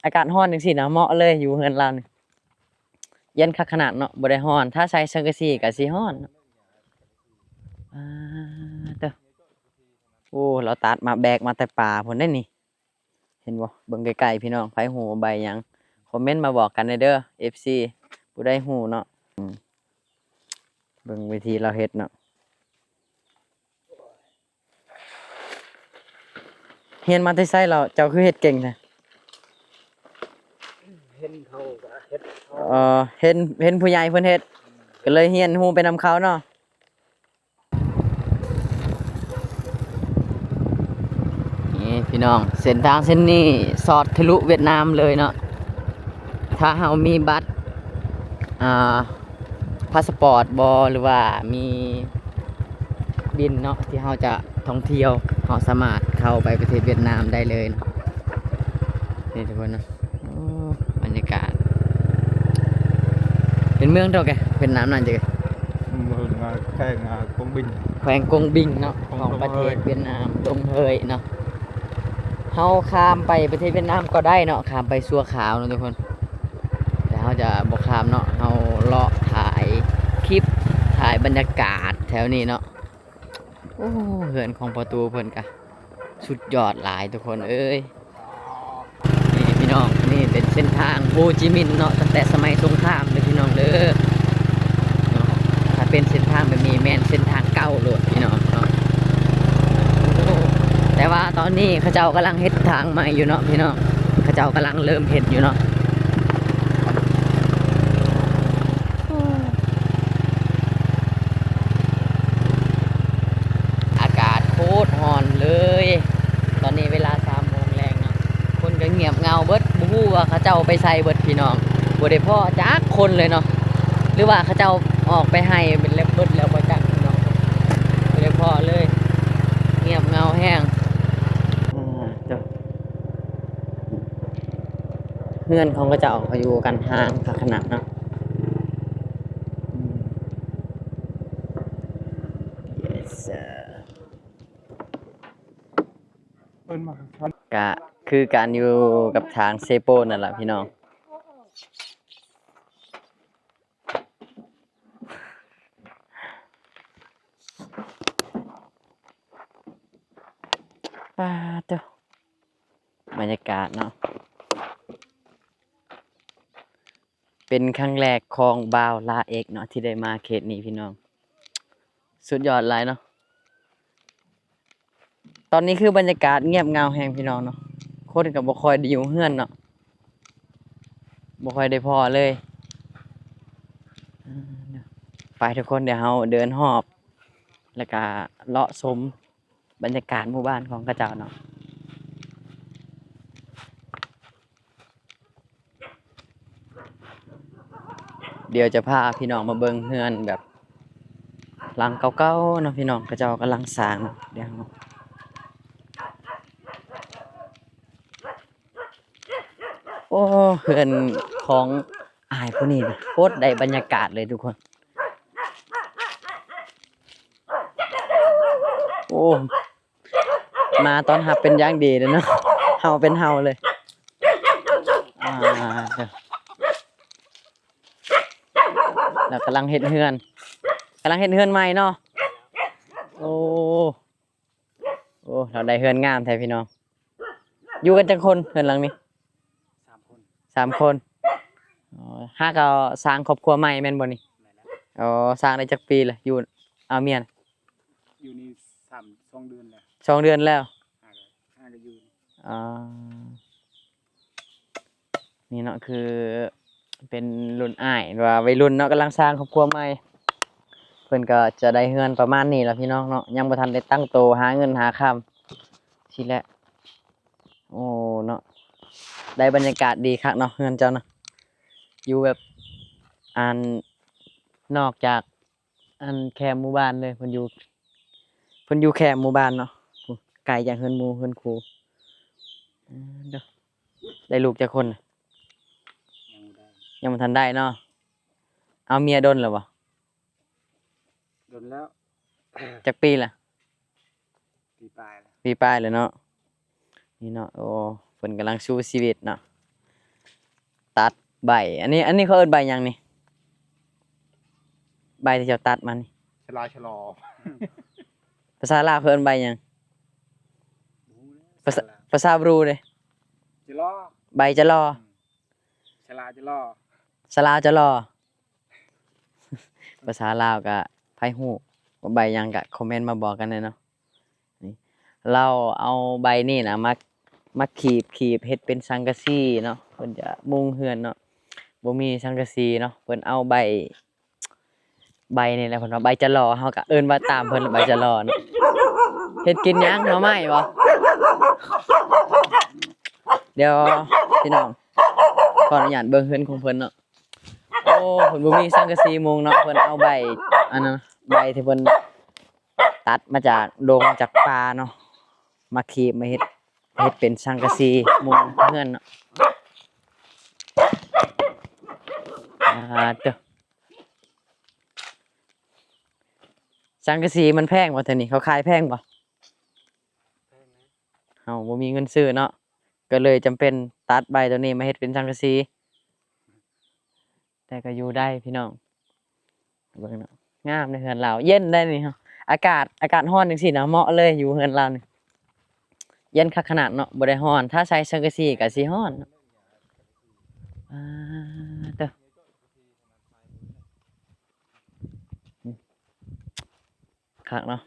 ອາກາດຮ້ອນຈັ່ງຊີ້ນະ ເໝາະເລີຍ ຢູ່ເຮືອນລາວນີ້ ເຢັນຄັກຂະໜາດເນາະ ບໍ່ໄດ້ຮ້ອນ. ຖ້າໃສ່ສັງກະສີກໍຊິຮ້ອນເນາະ. ອາ ເຕີ ໂອ້ ລາວຕັດມາ ແບກມາແຕ່ປ່າພຸ້ນເດ້ນີ້. ເຫັນບໍ່? ເບິ່ງໃກ້ໆ ພີ່ນ້ອງ ໃຜຮູ້ໃບຫຍັງ ຄອມເມັນມາບອກກັນແດ່ເດີ ເອັຟຊີ ຜູ້ໃດຮູ້ເນາະ. ອືມ ເບິ່ງວິທີລາວເຮັດເນາະ. ຮຽນມາແຕ່ໃສລາວ? ເຈົ້າຄືເຮັດເກັ່ງແທ້? ເຫັນເຂົາກໍເຮັດ ເອີ ເຫັນ ເຫັນຜູ້ໃຫຍ່ເພິ່ນເຮັດ ອືມ ກໍເລີຍຮຽນຮູ້ໄປນຳເຂົາເນາະ. ນີ້ພີ່ນ້ອງ ເສັ້ນທາງເສັ້ນນີ້ສອດທະລຸຫວຽດນາມເລີຍເນາະ. ຖ້າເຮົາມີບັດ ອ່າ ພາສປອດບໍ ຫຼືວ່າມີບິນເນາະ ທີ່ເຮົາຈະທ່ອງທ່ຽວ ເຮົາສາມາດເຂົ້າໄປປະເທດຫວຽດນາມໄດ້ເລີຍເນາະ. ນີ້ທຸກຄົນເນາະ. ໂອ້ ບັນຍາກາດ ເປັນເມືອງເທົ່າໃດ ເປັນນາມນັ້ນຈັ່ງໃດ? ເມືອງ ອ່າ ແຂວງ ອ່າ ກົງບິງ ແຂວງກົງບິງເນາະ ຂອງປະເທດຫວຽດນາມ ດົງເຮີຍເນາະ. ເຮົາຂ້າມໄປປະເທດຫວຽດນາມກໍໄດ້ເນາະ ຂ້າມໄປຊົ່ວຄາວເນາະທຸກຄົນ ແຕ່ເຮົາຈະບໍ່ຂ້າມເນາະ ເຮົາເລາະຖ່າຍຄລິບ ຖ່າຍບັນຍາກາດແຖວນີ້ເນາະ. ໂອ້ ເຮືອນຂອງພໍ່ຕູ້ເພິ່ນກະສຸດຍອດຫຼາຍທຸກຄົນເອີຍ. ນີ້ພີ່ນ້ອງ ນີ້ເປັນເສັ້ນທາງໂຮຈິມິນເນາະ ຕັ້ງແຕ່ສະໄໝສົງຄາມເດີພີ່ນ້ອງເດີເນາະ. ຖ້າເປັນເສັ້ນທາງແບບນີ້ແມ່ນເສັ້ນທາງເກົ່າໂລດພີ່ນ້ອງເນາະ. ໂອ້ ແຕ່ວ່າຕອນນີ້ເຂົາເຈົ້າກຳລັງເຮັດທາງໃໝ່ຢູ່ເນາະພີ່ນ້ອງ ເຂົາເຈົ້າກຳລັງເລີ່ມເຮັດຢູ່ເນາະ. ອາກາດໂຄດຮ້ອນເລີຍ ຕອນນີ້ເວລາສາມໂມງແລງເນາະ. ຄົນກໍງຽບເຫງົາເບິດ ບໍ່ຮູ້ວ່າເຂົາເຈົ້າໄປໃສເບິດພີ່ນ້ອງ ບໍ່ໄດ້ພໍ້ຈັກຄົນເລີຍເນາະ ຫຼືວ່າເຂົາເຈົ້າອອກໄປໄຮ່ເບິດແລ້ວ ເບິດແລ້ວບໍ່ຈັກພີ່ນ້ອງ ບໍ່ໄດ້ພໍ້ເລີຍ ງຽບເຫງົາແຮງ. ເຮືອນຂອງເຂົາເຈົ້າກໍຢູ່ກັນຫ່າງຄັກຂະໜາດເນາະ. ເອີ ເພິ່ນມາ ກະຄືການຢູ່ກັບທາງເຊໂປນນັ້ນລະພີ່ນ້ອງ. ປາໂທ້ ບັນຍາກາດເນາະ ເປັນຄັ້ງແລກຂອງບ່າວລາເອກເນາະ ທີ່ໄດ້ມາເຂດນີ້ພີ່ນ້ອງ ສຸດຍອດຫຼາຍເນາະ. ຕອນນີ້ຄືບັນຍາກາດງຽບເຫງົາແຮງພີ່ນ້ອງເນາະ ຄົນກໍບໍ່ຄ່ອຍໄດ້ຢູ່ເຮືອນເນາະ ບໍ່ຄ່ອຍໄດ້ພໍ້ເລີຍ. ໄປທຸກຄົນ ດຽວເຮົາເດີນຮອບ ແລ້ວກະເລາະຊົມບັນຍາກາດໝູ່ບ້ານຂອງເຂົາເຈົ້າເນາະ. ດຽວຈະພາພີ່ນ້ອງມາເບິ່ງເຮືອນແບບຫຼັງເກົ່າໆເນາະພີ່ນ້ອງ ເຂົາເຈົ້າກຳລັງສ້າງເນາະ. ດຽວ ໂອ້ ເຮືອນຂອງອ້າຍຜູ້ນີ້ນະ ໂຄດໄດ້ບັນຍາກາດເລີຍທຸກຄົນ. ໂອ້ ມາຕ້ອນຮັບເປັນຢ່າງດີເລີຍເນາະ ເຫົ່າເປັນເຫົ່າເລີຍ. ອ່າ ແລ້ວກຳລັງເຮັດເຮືອນ ກຳລັງເຮັດເຮືອນໃໝ່ເນາະ. ໂອ້ ໂອ້ ລາວໄດ້ເຮືອນງາມແທ້ພີ່ນ້ອງ. ຢູ່ກັນຈັກຄົນເຮືອນຫຼັງນີ້? ສາມຄົນ ສາມຄົນ. ອໍ ຫາກໍສ້າງຄອບຄົວໃໝ່ແມ່ນບໍ່ນີ້? ແມ່ນແລ້ວ. ອໍ ສ້າງໄດ້ຈັກປີລະ ຢູ່ ເອົາເມຍນະ? ຢູ່ນີ້ສາມ ສອງເດືອນແລ້ວ. ສອງເດືອນແລ້ວ. ຫາກໍ ຫາກໍຢູ່. ອໍ ນີ້ເນາະ ຄືເປັນລຸ້ນອ້າຍ ຫຼືວ່າໄວລຸ້ນເນາະ ກຳລັງສ້າງຄອບຄົວໃໝ່ ເພິ່ນກໍຈະໄດ້ເຮືອນປະມານນີ້ລະພີ່ນ້ອງເນາະ ຍັງບໍ່ທັນໄດ້ຕັ້ງໂຕຫາເງິນຫາຄຳຊີ້ແຫຼະ. ໂອ້ ເນາະ ໄດ້ບັນຍາກາດດີຄັກເນາະ ເຮືອນເຈົ້າເນາະ ຢູ່ແບບ ອັນ ນອກຈາກ ອັນແຄມໝູ່ບ້ານເລີຍ ເພິ່ນຢູ່ ເພິ່ນຢູ່ແຄມໝູ່ບ້ານເນາະ ໄກຈາກເຮືອນໝູ່ເຮືອນຄູ່. ເອີ ເດີ ໄດ້ລູກຈັກຄົນ? ຍັງບໍ່ໄດ້ ຍັງບໍ່ທັນໄດ້ເນາະ. ເອົາເມຍດົນແລ້ວບໍ່? ດົນແລ້ວ. ຈັກປີລະ? ປີປາຍແລ້ວ ປີປາຍແລ້ວເນາະ. ນີ້ເນາະ ໂອ້ ເພິ່ນກຳລັງສູ້ຊີວິດເນາະ ຕັດໃບ ອັນນີ້ ອັນນີ້ເຂົາເອີ້ນໃບຫຍັງນີ້? ໃບທີ່ເຈົ້າຕັດມານີ້ ຊະລາຊະລໍ ພາສາລາວເຂົາເອີ້ນໃບຫຍັງ? ພາສາ ພາສາບຣູເດ້? ຈະລໍ ໃບຈະລໍ ອືມ ຊະລາຈະລໍ ຊະລາຈະລໍ ພາສາລາວກະ ໃຜຮູ້ວ່າໃບຫຍັງກະຄອມເມັນມາບອກກັນແດ່ເນາະ. ນີ້ ລາວເອົາໃບນີ້ນະມາ ມາຂີບ ຂີບເຮັດເປັນສັງກະສີເນາະ ເພິ່ນຈະມຸງເຮືອນເນາະ ບໍ່ມີສັງກະສີເນາະ ເພິ່ນເອົາໃບ ໃບນີ້ແຫຼະ ເພິ່ນວ່າໃບຈະລໍ ເຮົາກະເອີ້ນວ່າຕາມເພິ່ນ ໃບຈະລໍເນາະ. ເຮັດກິນຫຍັງ? ໜໍ່ໄມ້ບໍ່? ດຽວ ພີ່ນ້ອງ ຂໍອະນຸຍາດເບິ່ງເຮືອນຂອງເພິ່ນເນາະ. ໂອ້ ເພິ່ນບໍ່ມີສັງກະສີມຸງເນາະ ເພິ່ນເອົາໃບ ອັນນັ້ນ ໃບທີ່ເພິ່ນຕັດມາຈາກດົງ ຈາກປ່າເນາະ ມາຂີບ ມາເຮັດ ເຮັດເປັນສັງກະສີມຸງເຮືອນເນາະ. ອ່າ ເຕີ ສັງກະສີມັນແພງບໍ່ ແຖວນີ້ເຂົາຂາຍແພງບໍ່? ເຮົາບໍ່ມີເງິນຊື້ເນາະ ກໍເລີຍຈຳເປັນຕັດໃບໂຕນີ້ມາເຮັດເປັນສັງກະສີ ແຕ່ກໍຢູ່ໄດ້ພີ່ນ້ອງ. ເບິ່ງເນາະ ງາມເດ້ເຮືອນລາວ ເຢັນໄດ໋ນີ້ ອາກາດ ອາກາດຮ້ອນຈັ່ງຊີ້ນະ ເໝາະເລີຍຢູ່ເຮືອນລາວນີ້ ເຢັນຄັກຂະໜາດເນາະ ບໍ່ໄດ້ຮ້ອນ ຖ້າໃສ່ສັງກະສີກໍຊິຮ້ອນເນາະ. ອ່າ ເຕີ ອືມ ຄັກເນາະ.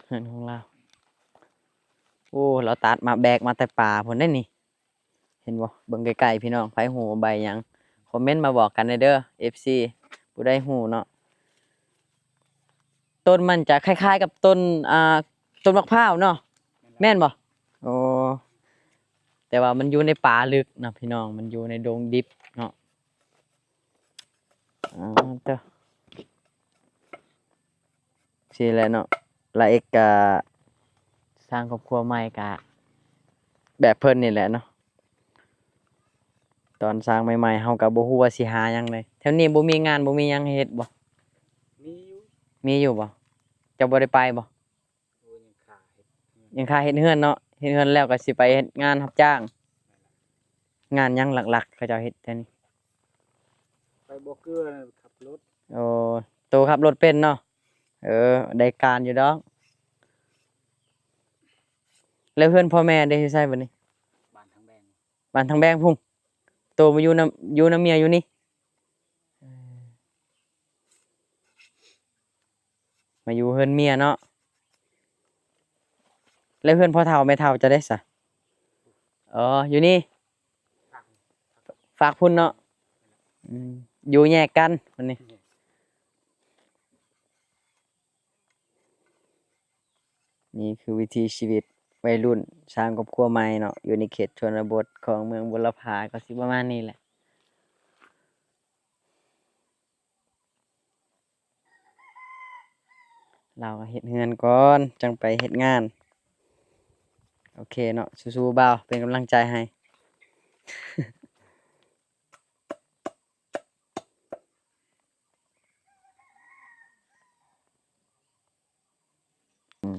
ເຮືອນຂອງລາວ ໂອ້ ລາວຕັດມາ ແບກມາແຕ່ປ່າພຸ້ນເດ້ນີ້ ເຫັນບໍ່? ເບິ່ງໃກ້ໆ ພີ່ນ້ອງ ໃຜຮູ້ວ່າໃບຫຍັງ ຄອມເມັນມາບອກກັນແດ່ເດີ ເອັຟຊີ ຜູ້ໃດຮູ້ເນາະ. ຕົ້ນມັນຈະຄ້າຍໆກັບຕົ້ນ ອ່າ ຕົ້ນໝາກພ້າວເນາະ ແມ່ນບໍ່? ໂອ້ ແຕ່ວ່າມັນຢູ່ໃນປ່າລຶກນະ ພີ່ນ້ອງ ມັນຢູ່ໃນດົງດິບເນາະ. ອ່າ ເຕີ ຊີ້ແຫຼະເນາະ ລາເອັກກະສ້າງຄອບຄົວໃໝ່ກະແບບເພິ່ນນີ້ແຫຼະເນາະ. ຕອນສ້າງໃໝ່ໆ ເຮົາກະບໍ່ຮູ້ວ່າຊິຫາຫຍັງເລີຍ ແຖວນີ້ບໍ່ມີງານ ບໍ່ມີຫຍັງໃຫ້ເຮັດບໍ່? ມີຢູ່ ມີຢູ່ບໍ່? ເຈົ້າບໍ່ໄດ້ໄປບໍ່? ໂອ້ຍ ຍັງຄາເຮັດເຮືອນ ຍັງຄາເຮັດເຮືອນເນາະ ເຮັດເຮືອນແລ້ວກໍຊິໄປເຮັດງານຮັບຈ້າງ. ງານຫຍັງຫຼັກໆ ເຂົາເຈົ້າເຮັດແຖວນີ້? ໄປບໍ່ເກືອ ຂັບລົດ. ໂອ້ ໂຕຂັບລົດເປັນເນາະ. ເອີ ໄດ້ການຢູ່ດອກ. ແລ້ວເຮືອນພໍ່ແມ່ເດ້ ຢູ່ໃສບັດນີ້? ບ້ານທາງແບງ ບ້ານທາງແບງພຸ້ນ. ໂຕມາຢູ່ນຳ ຢູ່ນຳເມຍຢູ່ນີ້? ເອີ ມາຢູ່ເຮືອນເມຍເນາະ. ແລ້ວເຮືອນພໍ່ເຖົ້າແມ່ເຖົ້າເຈົ້າເດ້ສະ? ອໍ ຢູ່ນີ້ ຝາກພຸ້ນເນາະ. ອືມ ຢູ່ແຍກກັນບັດນີ້. ນີ້ຄືວິຖີຊີວິດໄວລຸ້ນສ້າງຄອບຄົວໃໝ່ເນາະ ຢູ່ໃນເຂດຊົນນະບົດຂອງເມືອງບົວລະພາ ກໍຊິປະມານນີ້ແຫຼະ. ລາວກໍເຮັດເຮືອນກ່ອນ ຈັ່ງໄປເຮັດງານ. ໂອເຄເນາະ ສູ້ໆ ບ່າວ ເປັນກຳລັງໃຈໃຫ້. ອືມ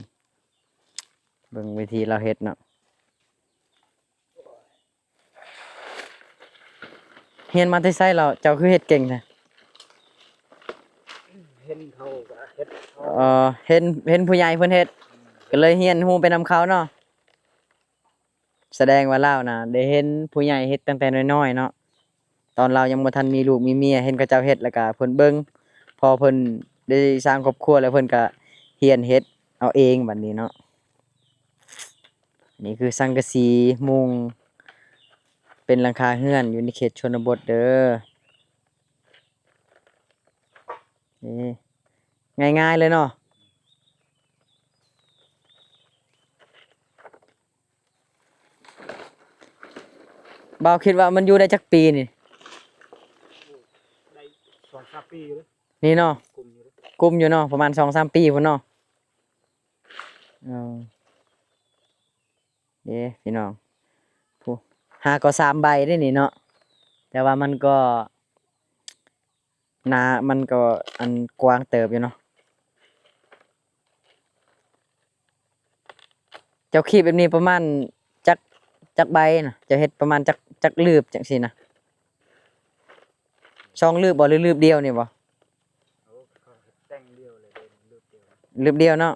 ເບິ່ງວິທີລາວເຮັດເນາະ. ຮຽນມາແຕ່ໃສລາວ ເຈົ້າຄືເຮັດເກັ່ງແທ້? ເຫັນເຂົາກໍເຮັດ. ເອີ ເຫັນ ເຫັນຜູ້ໃຫຍ່ເພິ່ນເຮັດ ກໍເລີຍຮຽນຮູ້ໄປນຳເຂົາເນາະ. ສະແດງວ່າລາວນະໄດ້ເຫັນຜູ້ໃຫຍ່ເຮັດຕັ້ງແຕ່ນ້ອຍໆເນາະ ຕອນລາວຍັງບໍ່ທັນມີລູກມີເມຍ ເຫັນເຂົາເຈົ້າເຮັດ ແລ້ວກະເພິ່ນເບິ່ງ ພໍເພິ່ນໄດ້ສ້າງຄອບຄົວແລ້ວ ເພິ່ນກະຮຽນເຮັດເອົາເອງບັດນີ້ເນາະ. ນີ້ຄືສັງກະສີມຸງເປັນຫຼັງຄາເຮືອນຢູ່ໃນເຂດຊົນນະບົດເດີ. ນີ້ ງ່າຍໆເລີຍເນາະ. ບ່າວຄິດວ່າມັນຢູ່ໄດ້ຈັກປີນີ້? ໄດ້ສອງສາມປີຢູ່ເດ້ ນີ້ເນາະ. ກຸມຢູ່ເດ້ ກຸມຢູ່ເນາະ ປະມານສອງສາມປີພຸ້ນເນາະ. ເອີ ເດ້ພີ່ນ້ອງ ຜູ້ ຫາກໍສາມໃບເດ້ນີ້ເນາະ ແຕ່ວ່າມັນກໍ ໜ້າມັນກໍອັນກວ້າງເຕີບຢູ່ເນາະ. ເຈົ້າຂີດແບບນີ້ປະມານຈັກ ຈັກໃບນະ? ເຈົ້າເຮັດປະມານຈັກ ຈັກລືບຈັ່ງຊີ້ນະ? ສອງລືບບໍ່ ຫຼືລືບດຽວນີ້ບໍ່? ໂອ້ ເຂົາເຮັດແຕ່ງດຽວເລີຍເດ້ ລືບດຽວ ລືບດຽວເນາະ.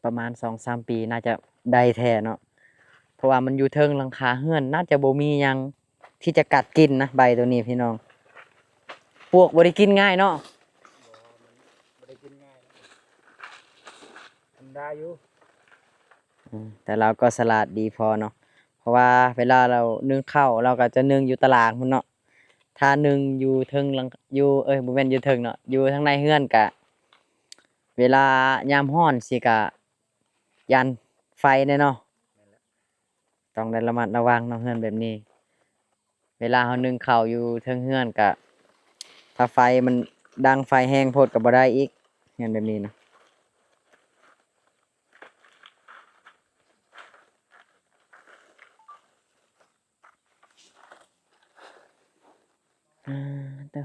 ປະມານສອງສາມປີໜ້າຈະໄດ້ແທ້ເນາະ ເພາະວ່າມັນຢູ່ເທິງຫຼັງຄາເຮືອນ ໜ້າຈະບໍ່ມີຫຍັງທີ່ຈະກັດກິນນະ ໃບໂຕນີ້ພີ່ນ້ອງ. ປວກບໍ່ໄດ້ກິນງ່າຍເນາະ. ບໍ່ ມັນບໍ່ໄດ້ກິນງ່າຍ ທຳມະດາຢູ່. ອືມ ແຕ່ລາວກໍສະຫຼາດດີພໍເນາະ ເພາະວ່າເວລາລາວໜຶ້ງເຂົ້າ ລາວກໍຈະໜຶ້ງຢູ່ຕາລາງພຸ້ນເນາະ. ຖ້າໜຶ້ງຢູ່ເທິງຫຼັງ ຢູ່ ເອີຍ ບໍ່ແມ່ນຢູ່ເທິງເນາະ ຢູ່ທາງໃນເຮືອນກະ ເວລາຍາມຮ້ອນຊີ້ກະຢ້ານໄຟແດ່ເນາະ. ແມ່ນແຫຼະ ຕ້ອງໄດ້ລະມັດລະວັງເນາະ ເຮືອນແບບນີ້. ເວລາເຮົາໜຶ້ງເຂົ້າຢູ່ເທິງເຮືອນກະ ຖ້າໄຟມັນດັງ ໄຟແຮງໂພດກະບໍ່ໄດ້ອີກ ເຮືອນແບບນີ້ນະ. ອາ ເດີ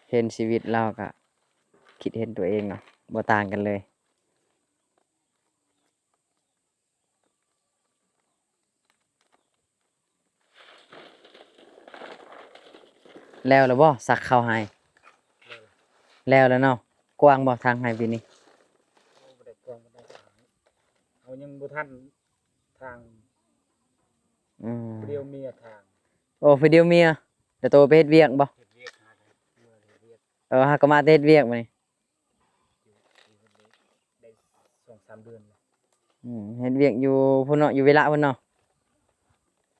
ເຫັນຊີວິດລາວກະຄິດເຫັນຕົວເອງເນາະ ບໍ່ຕ່າງກັນເລີຍ. ແລ້ວລະບໍ່ ສັກເຂົ້າໄຮ່? ແລ້ວລະ ແລ້ວລະເນາະ. ກວ້າງບໍ່ທາງໄຮ່ປີນີ້? ໂອ້ ບໍ່ໄດ້ກວ້າງປານໃດ ເຮົາຍັງບໍ່ທັນທາງ. ອືມ ຜູ້ດຽວເມຍທາງ. ໂອ້ ຜູ້ດຽວເມຍ ແລ້ວໂຕໄປເຮັດວຽກບໍ່? ເຮັດວຽກ ຫາເຮັດວຽກ ເອີ ຫາກໍມາແຕ່ເຮັດວຽກມື້ນີ້. ໄດ້ສອງສາມເດືອນແລ້ວ. ອືມ ເຮັດວຽກຢູ່ພຸ້ນເນາະ ຢູ່ເວລະພຸ້ນເນາະ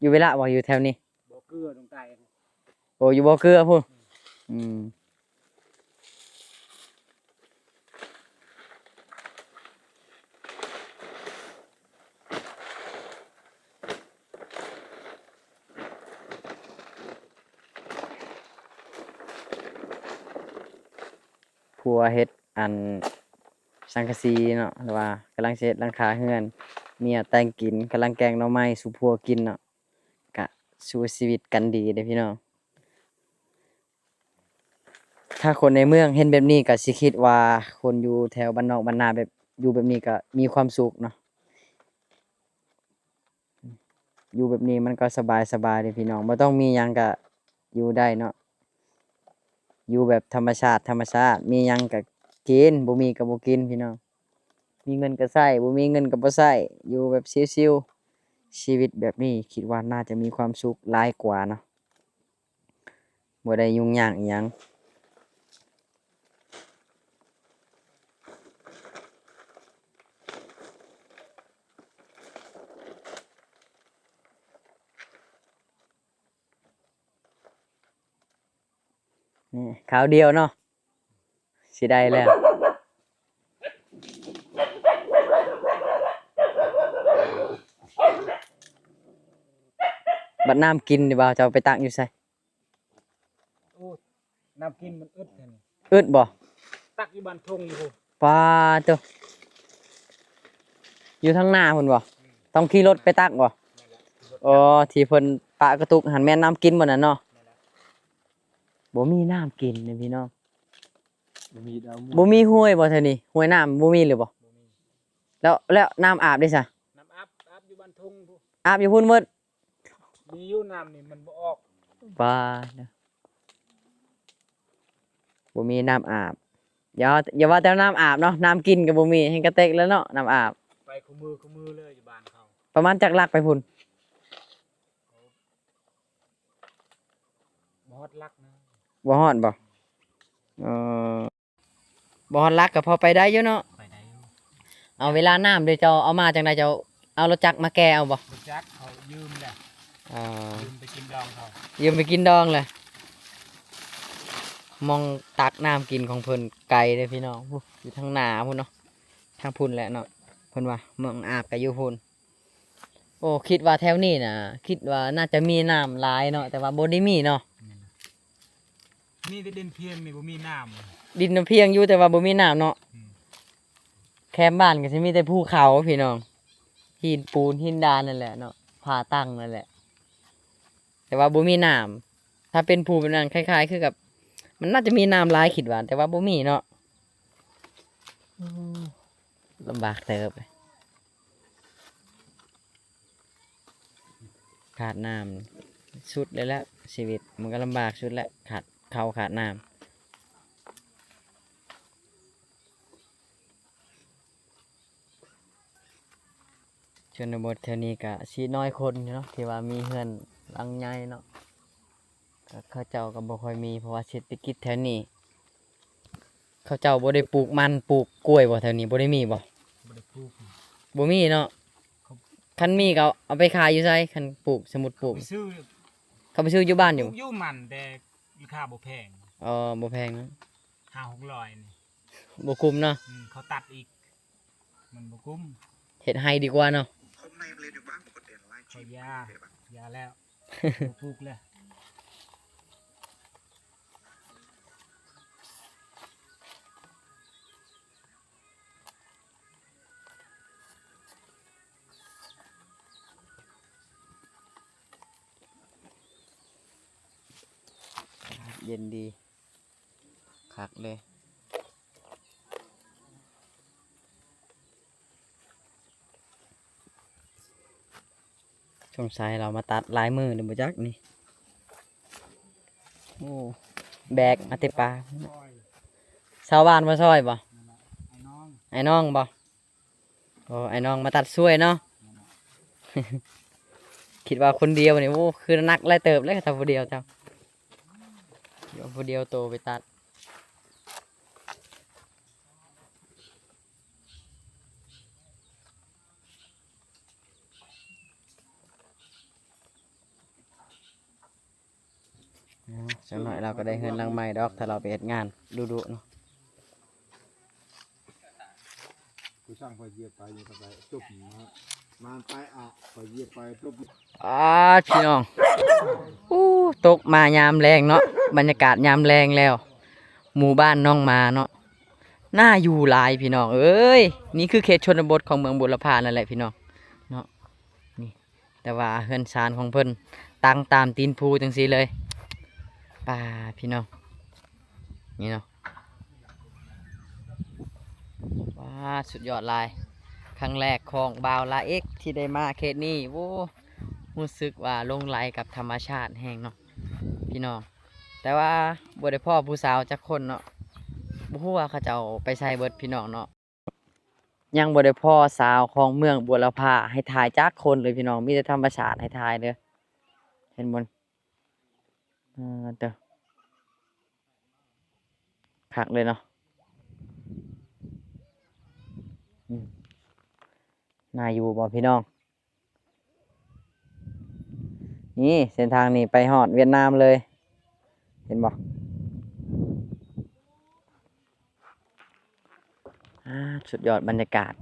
ຢູ່ເວລະບໍ່ ຢູ່ແຖວນີ້? ບໍ່ເກືອ ດອງໃຕ້. ໂອ້ ຢູ່ບໍ່ເກືອພຸ້ນ. ອືມ ອືມ. ຜົວເຮັດອັນສັງກະສີເນາະ ຫຼືວ່າກຳລັງຊິເຮັດຫຼັງຄາເຮືອນ. ເມຍແຕ່ງກິນ ກຳລັງແກງໜໍ່ໄມ້ສູ່ຜົວກິນເນາະ. ກະສູ້ຊີວິດກັນດີເດ້ພີ່ນ້ອງ. ຖ້າຄົນໃນເມືອງເຫັນແບບນີ້ກະຊິຄິດວ່າຄົນຢູ່ແຖວບ້ານນອກບ້ານນາແບບ ຢູ່ແບບນີ້ກະມີຄວາມສຸກເນາະ. ຢູ່ແບບນີ້ມັນກໍສະບາຍໆເດ້ພີ່ນ້ອງ ບໍ່ຕ້ອງມີຫຍັງກະຢູ່ໄດ້ເນາະ. ຢູ່ແບບທຳມະຊາດ ທຳມະຊາດ ມີຫຍັງກະກິນ ບໍ່ມີກະບໍ່ກິນພີ່ນ້ອງ. ມີເງິນກະໃຊ້ ບໍ່ມີເງິນກະບໍ່ໃຊ້ ຢູ່ແບບຊິວໆ. ຊີວິດແບບນີ້ຄິດວ່າໜ້າຈະມີຄວາມສຸກຫຼາຍກວ່າເນາະ. ບໍ່ໄດ້ຫຍຸ້ງຍາກອີ່ຫຍັງ. ນີ້ ຄາວດຽວເນາະ. ຊິໄດ້ແລ້ວ. ບັດນ້ຳກິນນີ້ ບ່າວເຈົ້າໄປຕັກຢູ່ໃສ? ໂອ້ ນ້ຳກິນມັນອຶດແທ້ນີ້. ອຶດບໍ່? ຕັກຢູ່ບ້ານທົ່ງພຸ້ນ. ປາໂຕ ຢູ່ທາງໜ້າພຸ້ນບໍ່? ອືມ ຕ້ອງຂີ່ລົດໄປຕັກບໍ່? ແມ່ນແຫຼະ ຂີ່ລົດ. ອໍ ທີ່ເພິ່ນປະກະຕຸກຫັ້ນແມ່ນນ້ຳກິນບໍ່ນັ້ນເນາະ? ແມ່ນແຫຼະ. ບໍ່ມີນ້ຳກິນເດ້ພີ່ນ້ອງ. ບໍ່ມີດອກ. ບໍ່ມີຫ້ວຍບໍ່ແຖວນີ້? ຫ້ວຍນ້ຳບໍ່ມີເລີຍບໍ່? ບໍ່ມີ. ແລ້ວ ແລ້ວນ້ຳອາບເດ້ຊະ? ນ້ຳອາບ ອາບຢູ່ບ້ານທົ່ງພຸ້ນ. ອາບຢູ່ພຸ້ນໝົດ? ມີຢູ່ ນ້ຳນີ້ມັນບໍ່ອອກ. ວ່ານະ ບໍ່ມີນ້ຳອາບ. ຢ່າ ຢ່າວ່າແຕ່ນ້ຳອາບເນາະ ນ້ຳກິນກໍບໍ່ມີ ແຮ່ງກະເຕັກແລ້ວເນາະ ນ້ຳອາບ. ໄປຄູ່ມື້ ຄູ່ມື້ເລີຍຢູ່ບ້ານເຂົາ. ປະມານຈັກຫຼັກໄປພຸ້ນ? ບໍ່ຮອດຫຼັກນະ. ບໍ່ຮອດບໍ່? ເອີ ບໍ່ຮອດຫຼັກກໍພໍໄປໄດ້ຢູ່ເນາະ. ໄປໄດ້ຢູ່. ເອົາ ເວລານ້ຳເດ ເຈົ້າເອົາມາຈັ່ງໃດ? ເຈົ້າເອົາລົດຈັກມາແກ່ເອົາບໍ່? ລົດຈັກເຂົາຢືມແຫຼະ. ເອີ ຢືມໄປກິນດອງເຂົາ. ຢືມໄປກິນດອງແຫຼະ. ໝ່ອງຕັກນ້ຳກິນຂອງເພິ່ນໄກເດ້ພີ່ນ້ອງ ຢູ່ທາງໜ້າພຸ້ນເນາະ. ທາງພຸ້ນແຫຼະເນາະ ເພິ່ນວ່າໝ່ອງອາບກໍຢູ່ພຸ້ນ. ໂອ້ ຄິດວ່າແຖວນີ້ນະ ຄິດວ່າໜ້າຈະມີນ້ຳຫຼາຍເນາະ ແຕ່ວ່າບໍ່ໄດ້ມີເນາະ. ແມ່ນ. ມີແຕ່ດິນພຽງນີ້ ບໍ່ມີນ້ຳ. ດິນນະພຽງຢູ່ ແຕ່ວ່າບໍ່ມີນ້ຳເນາະ. ອືມ. ແຄມບ້ານກໍຊິມີແຕ່ພູເຂົາພີ່ນ້ອງ ຫີນປູນຫີນດານນັ້ນແຫຼະເນາະ. ຜ່າຕັ້ງນັ້ນແຫຼະ ແຕ່ວ່າບໍ່ມີນ້ຳ. ຖ້າເປັນພູແບບນັ້ນ ຄ້າຍໆຄືກັບ ມັນໜ້າຈະມີນ້ຳຫຼາຍຄິດວ່າ ແຕ່ວ່າບໍ່ມີເນາະ. ໂອ້ ລຳບາກເຕີບ. ຂາດນ້ຳສຸດເລີຍແຫຼະ ຊີວິດມັນກໍລຳບາກສຸດແຫຼະ ຂາດເຂົ້າຂາດນ້ຳ. ຊົນນະບົດແຖວນີ້ກະຊິນ້ອຍຄົນຢູ່ເນາະ ທີ່ວ່າມີເຮືອນຫຼັງໃຫຍ່ເນາະ ກະເຂົາເຈົ້າກໍບໍ່ຄ່ອຍມີ ເພາະວ່າເສດຖະກິດແຖວນີ້ ເຂົາເຈົ້າບໍ່ໄດ້ປູກມັນ ປູກກ້ວຍບໍ່ ແຖວນີ້ບໍ່ໄດ້ມີບໍ່? ບໍ່ໄດ້ປູກ ບໍ່ມີເນາະ. ເຂົາ ຄັນມີກໍເອົາໄປຂາຍຢູ່ໃສ? ຄັນປູກ ສົມມຸດປູກ ເຂົາໄປຊື້ ເຂົາໄປຊື້ຢູ່ບ້ານຢູ່ ປູກຢູ່ມັນ ແຕ່ລາຄາບໍ່ແພງ. ອໍ ບໍ່ແພງເນາະ ຫ້າຫົກຮ້ອຍນີ້ ບໍ່ຄຸ້ມເນາະ. ອືມ ເຂົາຕັດອີກ ມັນບໍ່ກຸ້ມ ເຮັດໄຮ່ດີກວ່າເນາະ. ຂ້ອຍຢ່າ ຢ່າແລ້ວ ບໍ່ປູກແລ້ວ. ເຢັນດີ ຄັກເລີຍ. ສົງໄສລາວມາຕັດຫຼາຍມື້ແລ້ວບໍ່ຈັກນີ້. ໂອ້ ແບກມາແຕ່ປ່າ. ຊາວບ້ານມາຊ່ອຍບໍ່? ອ້າຍນ້ອງ ອ້າຍນ້ອງບໍ່? ໂອ້ ອ້າຍນ້ອງມາຕັດຊ່ວຍເນາະ. ຄິດວ່າຄົນດຽວນີ້ ໂອ້ ຄືໜັກຫຼາຍເຕີບເລີຍ ຖ້າຜູ້ດຽວເຈົ້າ ດຽວຜູ້ດຽວໂຕໄປຕັດ. ເອີ ຈັກໜ້ອຍລາວກໍໄດ້ເຮືອນຫຼັງໃໝ່ດອກ ຖ້າລາວໄປເຮັດງານດຸໆເນາະ. ກູສັ່ງຂ້ອຍຢຽບໄປ ຢຽບໄປ ຈົບມາ ມາໄປອະ ຂ້ອຍຢຽບໄປ ຈົບ. ອາ ພີ່ນ້ອງ ໂອ້ ຕົກມາຍາມແລງເນາະ ບັນຍາກາດຍາມແລງແລ້ວ ໝູ່ບ້ານໜອງໝາເນາະ ໜ້າຢູ່ຫຼາຍພີ່ນ້ອງເອີຍ. ນີ້ຄືເຂດຊົນນະບົດຂອງເມືອງບົວລະພານັ້ນແຫຼະພີ່ນ້ອງເນາະ ນີ້. ແຕ່ວ່າເຮືອນຊານຂອງເພິ່ນຕັ້ງຕາມຕີນພູຈັ່ງຊີ້ເລີຍ. ປາ ພີ່ນ້ອງ ນີ້ເນາະ. ວ້າ ສຸດຍອດຫຼາຍ ຄັ້ງແລກຂອງບ່າວລາເອັກທີ່ໄດ້ມາເຂດນີ້. ໂອ້ ຮູ້ສຶກວ່າຫຼົງໄຫຼກັບທຳມະຊາດແຮງເນາະພີ່ນ້ອງ. ແຕ່ວ່າບໍ່ໄດ້ພໍ້ຜູ້ສາວຈັກຄົນເນາະ ບໍ່ຮູ້ວ່າເຂົາເຈົ້າໄປໃສເບິດພີ່ນ້ອງເນາະ. ຍັງບໍ່ໄດ້ພໍ້ສາວຂອງເມືອງບົວລະພາໃຫ້ຖ່າຍຈັກຄົນເລີຍພີ່ນ້ອງ ມີແຕ່ທຳມະຊາດໃຫ້ຖ່າຍເດີ. ເຫັນບໍ່? ເອີ ເດີ ຄັກເລີຍເນາະ. ອືມ ໜ້າຢູ່ບໍ່ພີ່ນ້ອງ? ນີ້ເສັ້ນທາງນີ້ໄປຮອດຫວຽດນາມເລີຍ ເຫັນບໍ່? ອາ ສຸດຍອດບັນຍາກາດ